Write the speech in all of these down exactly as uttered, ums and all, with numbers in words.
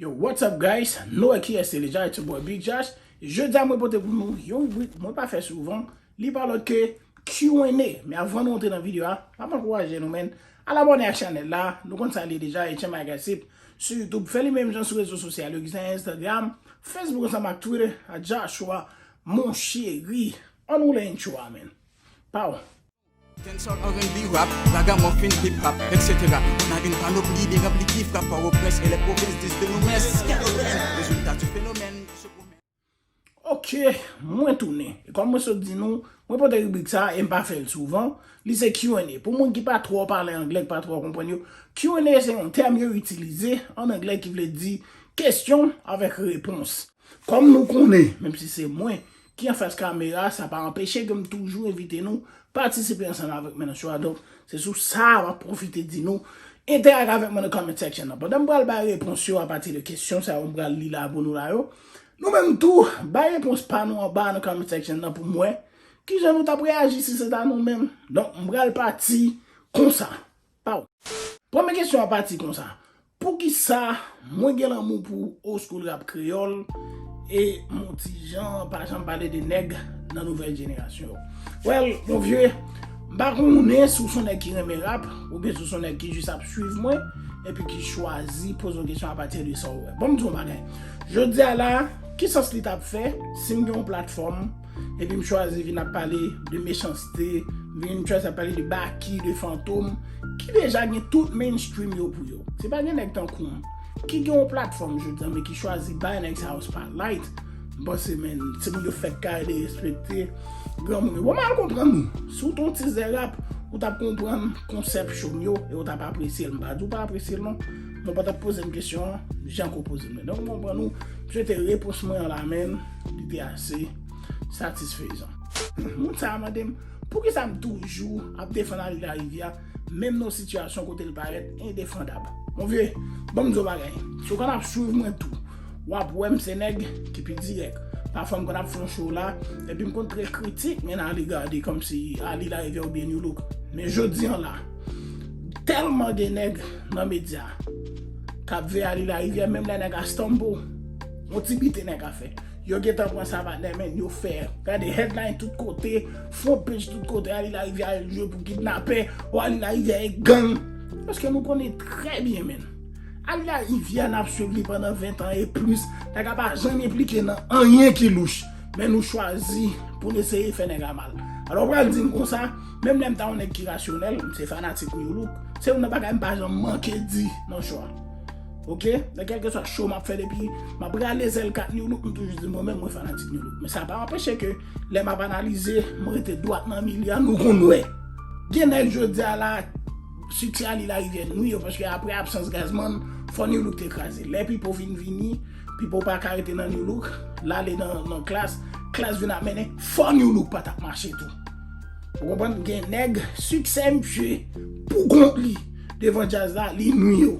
Yo, what's up, guys? Nou wè kiyès se deja, it's your boy Big Josh. Jodi a mwen pote pou nou yon ribrik mwen pa fè souvan, li pa lòt ke Q and A. Men avan nou antre nan videyo a, m ap ankouraje nou, men, al abòne ak chanèl la, nou konn sa l ye deja, H M I Gossip, sou YouTube, fè li menm jan sou rezo sosyal yo, ki se Instagram, Facebook ansanm ak Twitter, a Joshua Mon Chéri. Ann woule intro a, men. Pow! Dancehall, R and B, rap, ragamuffin, hip hop, et cetera. On a une panoplie de rap qui frappe Port-au-Prince et les provinces disent de nous, mais résultat du phénomène, je promets. Ok, mwen tounen. E kòm mwen sot di nou, mwen pote ribrik sa a e m pa fè l souvan. Li se Q and A. Pou moun ki pa twò pale anglè, ki pa twò konprann yo, Q and A se yon tèm yo itilize ann anglè ki vle di kesyon avèk repons. Kòm nou konnen, menm si se mwen ki anfas kamera, sa pa anpeche ke m toujou envite nou patisipe ansanm avèk mwen nan show a. Donk, se sou sa m ap pwofite di nou, enterajè avèk mwen nan comment section nan. Pandan m pral bay repons yo apati de kesyon sa yo m pral li la pou nou la yo, nou menm tou, bay repons pa nou anba nan comment section nan pou m wè kijan nou t ap reyaji si se ta nou menm. Donk, m pral pati konsa. Pow! Premye kesyon a pati konsa. Poukisa mwen gen lanmou pou old school rap kreyòl e m on ti jan pa janm pale de nèg nan nouvèl jenerasyon yo? Well, mon vieux, m pa konnen si w se on nèg ki renmen rap oubyen si w se on nèg ki jis ap swiv mwen epi ki chwazi poze yon kesyon apati de sa w wè. Bon, m di w yon bagay. Jodi a la, ki sans li t ap fè si m gen yon platfòm epi m chwazi vin ap pale de mechanste, vin chwazi ap pale de Baky, de Fantom, ki deja gen tout mainstream yo pou yo. Se pa gen nèg tankou m ki gen yon platfòm jodi a, men ki chwazi bay nèg sa yo spotlight. M panse, men, se moun yo fèk ka derespekte granmoun yo. Bon, m al konprann ou. Si w te yon ti zè rap, ou t ap konprann konsèp show m yo e ou t ap apresye l. M pa di w pa apresye l non. Men w pa t ap poze m kesyon an jan ke w poze m nan. Donk, m konprann ou. M swete repons mwen an la, men, li te ase satisfezan. Moun sa a mande m, poukisa m toujou ap defann Ali Larivière, menm nan yon sitiyasyon kote l parèt endefandab? Mon vieux, ban m di w yon bagay. Si w konn ap swiv mwen tou, w ap wè m se nèg ki pi dirèk. Pafwa m konn ap fè yon show la, epi m konn trè kritik, men ale gade kòmsi Ali Larivière oubyen Nu Look. Men jodi a la, tèlman gen nèg nan medya k ap veye Ali Larivière, menm lè nèg a stumble, yon ti bite nèg a fè. Yo gentan pran sa patnè, men yo fè, gade, headline tout kote, front page tout kote, Ali Larivière al jwe pou kidnapè, o Ali Larivière e gang. Paske nou konnen trè byen, men, Ali Larivière n ap swiv li pandan ven tan e plis, nèg la pa janm enplike nan anyen ki louch, men nou chwazi pou n eseye fè nèg la mal. Alò, w pral di m konsa, menm lè m ta yon nèg ki rasyonèl, m se fanatik Nu Look, se youn nan bagay m pa janm manke di nan show a. Ok? Nan kèlkeswa show m ap fè, depi m ap rale zèl kat Nu Look, m toujou di mwen menm mwen fanatik Nu Look. Men sa pa anpeche ke lè m ap analize, m rete dwat nan milye a, nou konn wè. Gen nèg jodi a la, siksè a li Larivière nwi yo, paske apre absans Gazman, fò Nu Look te kraze. Lè Pipo vin vini, Pipo pa ka rete nan Nu Look, l ale nan, nan Klass, Klass vin ap mennen, fò Nu Look pa t ap mache tou. Ou konprann? Gen nèg, siksè misye pou kont li devan djaz la, li nwi yo.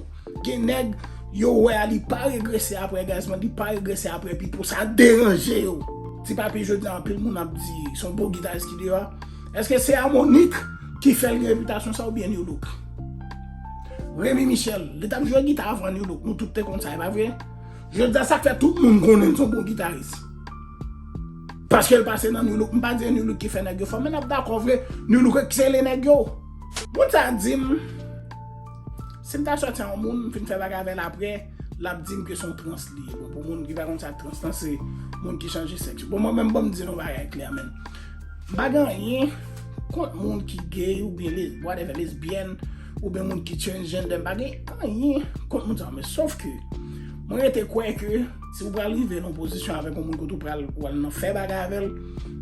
Gen nèg, yo wè a li pa regrese apre Gazman, li pa regrese apre Pipo, sa deranje yo. Ti Papi, jodi a anpil moun ap di se yon bon gitaris ki deyò a. Èske se Harmonik ki fè l gen repitasyon sa oubyen Nu Look? Remy Michel, li t ap jwe gita avan Nu Look, nou tout te konn sa, e pa vre? Jodi a, sa k fè tout moun konnen l se yon bon gitaris. Paske l pase nan Nu Look. M pa di Nu Look ki fè nèg yo fò, men n ap dakò vre, Nu Look eksele nèg yo. Moun sa a di m, si m ta sòti a yon moun, m fin fè bagay avè l apre, l ap di m ke se yon trans li ye. Bon, pou moun ki pa konn sa trans lan, se moun ki chanje sèks yo. Bon, mwen menm, ban m di nou bagay klè, men. M pa gen anyen kont moun ki gay oubyen les, whatever, lesbyèn, oubyen moun ki transgender, m pa gen anyen kont moun sa yo. Men sof ke mwen rete kwè ke si w pral rive nan yon pozisyon avèk yon moun kote w pral, w pral nan fè bagay avè l,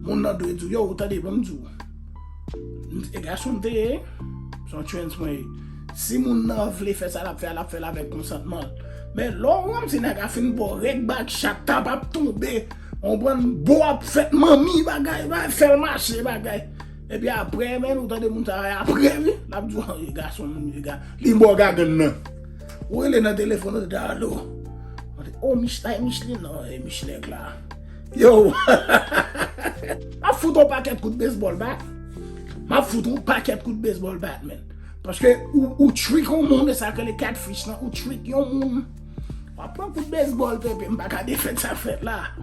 moun nan dwe di w, yo, ou tande, ban m di w, e gason m te ye, se yon trans mwen ye. Si moun nan vle fè sa l ap fè a, l ap fè l avèk konsantman l. Men lè w wè m se nèg a fin ba w règ bak chat tap ap tonbe, w konprann, bo ap fèt manmi bagay, bagay, fè l mache bagay. Epi apre, men, ou tande moun sa a apre, wi, l ap di w, e gason m, e ga-, li ba w gagann nan. Ou rele nan telefòn, ou di, alo. Ou di, o, Mich-, ay, Micheline, non, e Micheline la. Yo! M ap fout yon pakèt kout baseball bat. M ap fout yon pakèt kout baseball bat, men. Paske ou, ou trick yon moun, e sa k rele catfish lan, ou trick yon moun. W ap pran kout baseball, pepe, m pa ka defèt sa fèt la.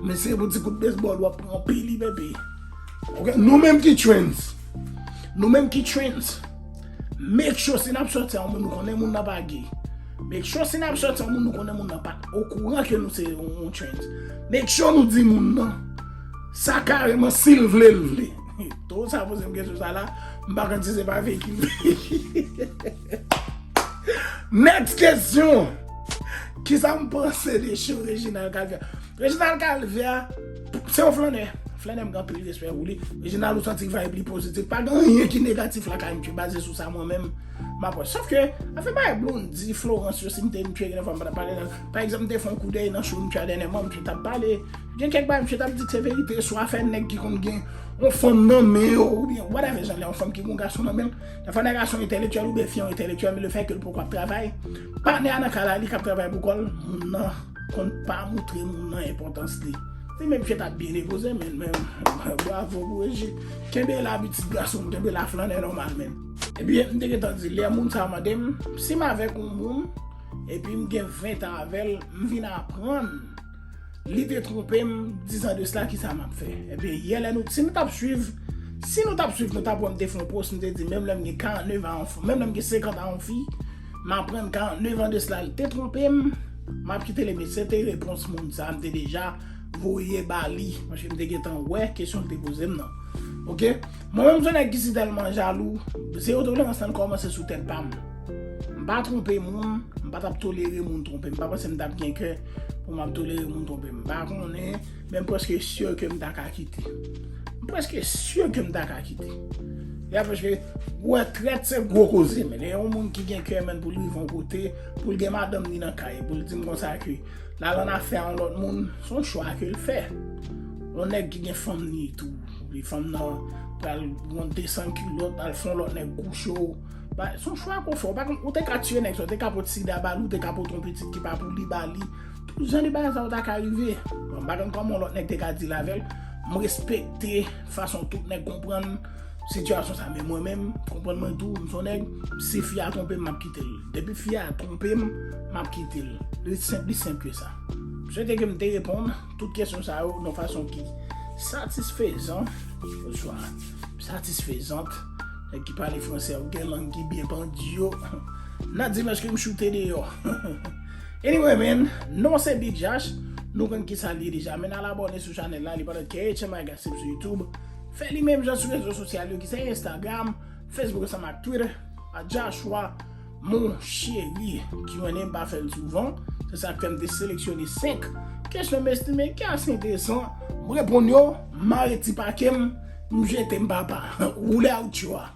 Men se pou ti kout baseball, w ap pran anpil li, pepe. Ok, nou menm ki trans. Nou menm ki trans. Make sure si n ap sòti a yon moun nou konnen moun nan pa gay. Make sure si n ap sòti a yon moun nou konnen moun nan pa okouran ke nou se yon, yon trans. Make sure nou di moun nan sa kareman si l vle, l vle. Tou sa poze m kesyon sa la, m pa konn si se pa veye ki vle. Next kesyon. Kisa m panse de show Reginald Calvert? Reginald Calvert se yon flannè. Flannè, m gen anpil respè pou li. Reginald, ou santi vibe li pozitif. Pa gen anyen ki negatif lakay misye, baze sou sa mwen menm m ap wè. Sòf ke afè bagay Blondy, Florence yo, si m te, misye gen fwa m pa t ap pale nan. Pa egzanp, m te fè yon koudèy nan show misye a dènyèman, misye t ap pale. Gen kèk bagay misye t ap di k se verite, swa afè nèg ki konn gen yon fanm nan men yo, oubyen whatever jan lè yon fanm ki gen yon gason nan men l. Dèfwa nèg la se yon entèlektyèl oubyen fi a yon entèlektyèl, men le fè ke l poko ap travay, patnè a nan kay la, li k ap travay pou kò l, moun nan konn pa moutre moun nan enpòtans li. Li menm fèt ap byen depoze, men, men, bravo pou Regi. Kenbe la, pitit gason m, kenbe la, flannè nòmal, men. Ebyen, m te gentan di, lè moun sa a mande m, si m avèk yon moun, epi m gen ven tan avè l, m vin aprann li te twonpe m diz an de sla, kisa m ap fè? Ebyen, yè lè nou, si nou t ap swiv, si nou t ap swiv, nou t ap wè m te fè yon post, m te di, menm lè m gen karannnev a yon fi, menm lè m gen senkant a yon fi, m aprann karannnev an de sla, li te twonpe m, m ap kite li, men se te repons moun sa a, m te deja voye ba li, paske m te gentan wè kesyon l te poze m nan. Ok? Mwen menm, m se yon nèg ki si tèlman jalou, zewo tolerans lan kòmanse sou tèt pa m. M pa twonpe moun, m pa t ap tolere moun twonpe m. M pa panse m t ap gen kè pou m ap tolere moun twonpe m. M pa konnen, men m prèske si ke m ta ka kite. M prèske si ke m ta ka kite. Ya, paske, wè, trèt se gwo koze, men lè yon moun ki gen kè, men pou l rive yon kote, pou l gen madanm li nan kay, pou l di m konsa ke l al an afè a yon lòt moun, se yon chwa ke l fè. Yon nèg ki gen fanm li tou, li fanm nan pral yon desann kilòt, al fè yon lòt nèg kouche w. Ba, se yon chwa ke w fè. Ou pa konn, ou te ka tiye nèg sa, ou te ka pot sida ba li, ou te ka pot yon pitit ki pa pou li ba li. Tout jan de bagay sa yo ta ka rive. Bon, m pa konn kòman yon lòt nèg te ka deal avè l. M respekte fason tout nèg konprann sitiyasyon sa, men mwen menm, konprann mwen tou, m se yon nèg, si fi a twonpe m, m ap kite l. Depi fi a twonpe m, m ap kite l. Li senp, li senp ke sa. M swete ke m te reponn tout kesyon sa yo nan fason ki satisfezan, oswa satisfezant. Nèg ki pale fransè, ou gen lang ki byen pandi yo. N a di m èske m choute deyò. Anyway, man, non se Big Josh. Nou konn kisa l ye deja. Men al abòne sou chanèl la, li pa lòt ke H M I Gossip sou YouTube. Fè li menm jan sou rezo sosyal yo, ki se Instagram, Facebook ansanm ak Twitter, a Joshua Mon Chéri, ki mwen menm pa fè l souvan. Se sa k fè m te seleksyone senk kesyon m estime ki ase enteresan. M reponn yo, m mare ti pake m, m jete m papa. Woule out yo a.